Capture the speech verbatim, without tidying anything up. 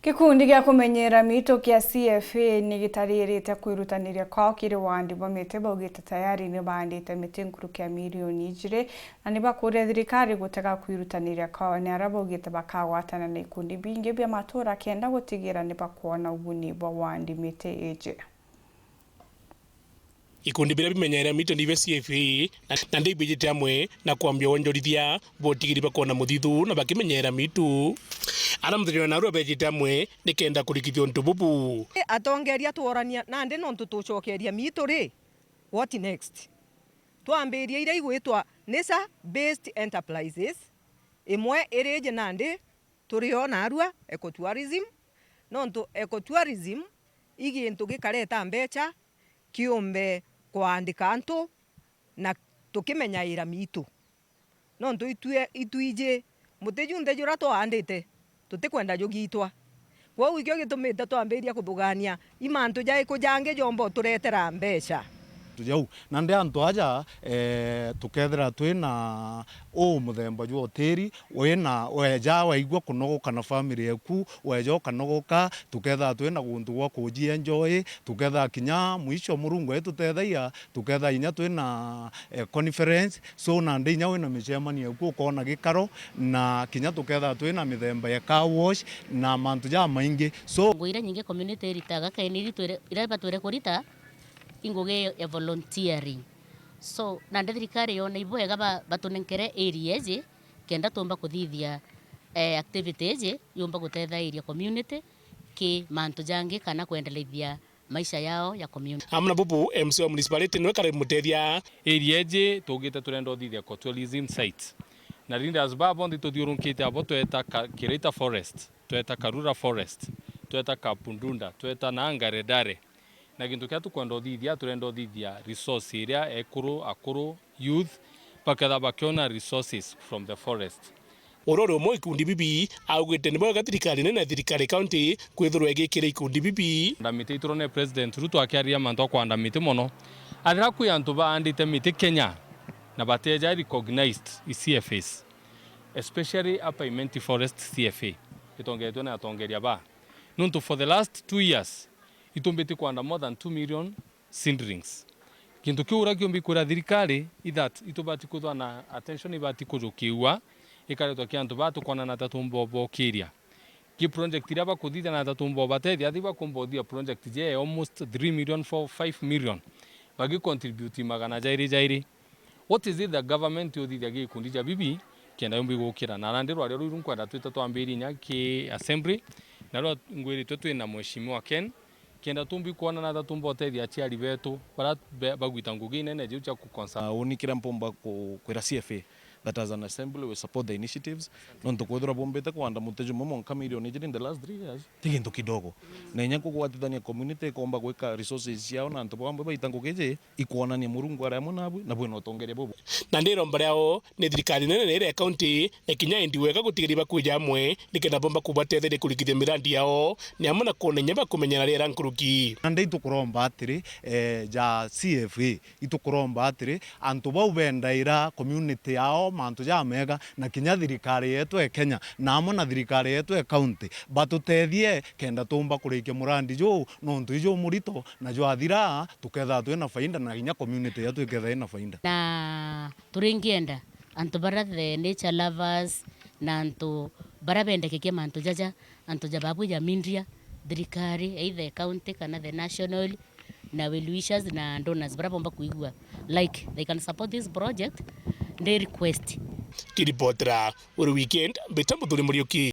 Gikundi gia kumenyera mitu kia C F A ni gitaririte kwirutaniria kwao kiri wandi bwa miti, baugite tayari ni baandite miti nkuruki ya milioni ijiri, na ni bakuria thirikari gutega kwirutaniria kwao, ni aria baugite bakagwatana na ikundi bingi bia matura kenda gutigira ni bakwona uguni bwa wandi miti iji. Ikundi biria bimenyeera mitu ni bia C F A, na, na ndi ibijite amwe na kwambia wonjorithia bwa utigiri bakwona muthithu na bakimenyeera mitu. Aria muthenya wa narua beejite amwe nikenda kurikithia untu bubu. Atongeria tworania nandi nontu tucokeria mitu ri, what next? Twambiria iria igwitwa nature based enterprises, imwe iriji nandi turi o narua ecotourism, nontu ecotourism i gintu gikareta mbecha kiumbe kwaandika antu na tukimenyaira mitu. Nontu itue, itwiji muti junthe juria twaandite tutikwenda jugitwa. Kwou ikio gitumite twambiria kuthugania i mantu jaiku jangi jomba uturetera mbecha. Jau. Nandi antu aja, eh, tukethira twina uu muthemba jwa utiri, wina, weja waigua kunogoka na family eku, weja ukanogoka, tukethaa twina guntu gwa kuji enjoy, tukethaa kinya mwisho Murungu aitutethagia, tukethaa inya twina, eh, conference, so nandi inya wina micemanio eku ukona gikaro, na kinya tukethaa twina mithemba ya car wash na mantu jamaingi. So ngugi iria nyingi community iritaga, kaini iria twire, iria batwire kurita, i ngugi ya volunteering. So, nandi thirikari yona ibwega ba-, batunenkere area iji, kenda tuumba kuthithia, eh, activity iji, yumba gutethairia community ki mantu jangi kana kwendelethia maisha yao ya community. Amwe na bubu, M C wa municipality niwe kari mutethia. Area iji tugite turenda uthithia ecotourism site. Na leaders ba bonthe tuthiurunkite abo tweta ka-, Kirita Forest, tweta Karura Forest, tweta Kapundunda, tweta na Ngaredare. Na gintu kiria tukwenda uthithia, turenda uthithia resource iria ekuru, akuru, youth, baketha bakiona resources from the forest. Uria uri umwe wa ikundi bibi augite ni bwega thirikari nene na thirikari county kwithirwa igikira ikundi bibi. Kwanda miti, iturone President Ruto akiariria mantu a kwanda miti mono. Athira kwi antu baandite miti Kenya na bateja recognized i C F As, especially Upper Imenti Forest C F A, itongeretwe na atongeria ba. Nontu for the last two years, itumbite kwanda more than two million seedlings. Gintu kiu uria kiumbi kwira thirikari i that itubati kwithwa na attention ibati kujukiwa, ikaretwa ki antu baa tukwona na ta tumba ubokiria. Ki project iria bakuthithia na ta tumba ubatethia, athi bakumba uthia project je almost three million, four, five million, bagi contribute magana jairi jairi. What is it the government uthithagia ikundi ja bibi kenda yumbi gukira? Na nandi rwaria ruru nkwenda twite twambirie inya ki assembly, na rwa ngwiritwe twina Mheshimiwa Ken, kenda tumbi kwona na ta tumba utethia aciari betu, bara be-, bagwita ngugi inene jiu cia kukonsa. Ah, uni kiria mpumba ku-, kwira C F A, that as an assembly we support the initiatives, nontu kwithirwa bumbite kwanda muti jumwe mwanka milioni ijiri in the last three years. Ti gintu kidogo. Na inya kugwatithania community ikomba gwika resources ciao na antu bamwe baita ngugi iji, ikwonania Murungu ari amwe nabwe, na bwina utongeria bubu. Na ndiromba riao ni thirikari nene na iria ya county, na kinya endi wega gutigiria bakwija amwe, nikenda bomba kubatetheria kurikithia mirandi yao, ni amwe na kwona inya bakumenyera riera nkuruki. Na ndi itukuromba atiri, eh, ja C F A, itukuromba atiri, antu bau bendaira community yao mantu jamega, na kinya thirikari yetu e Kenya, na amwe na thirikari yetu e county, batutethie kenda tumba kurikia murandi juu, nontu iju murito, na jwathira, tukethaa twina faida, na kinya community yetu ikethaa ina faida. Na turingienda antu bara the nature lovers, na antu bara bendekekia mantu jaja, antu ja babu ja media, thirikari, either county kana the national, na well wishers na donors bara bomba kuigua, like, they can support this project, they request. Kiripotera Uri Weekend, mbita Muthuri Muriuki.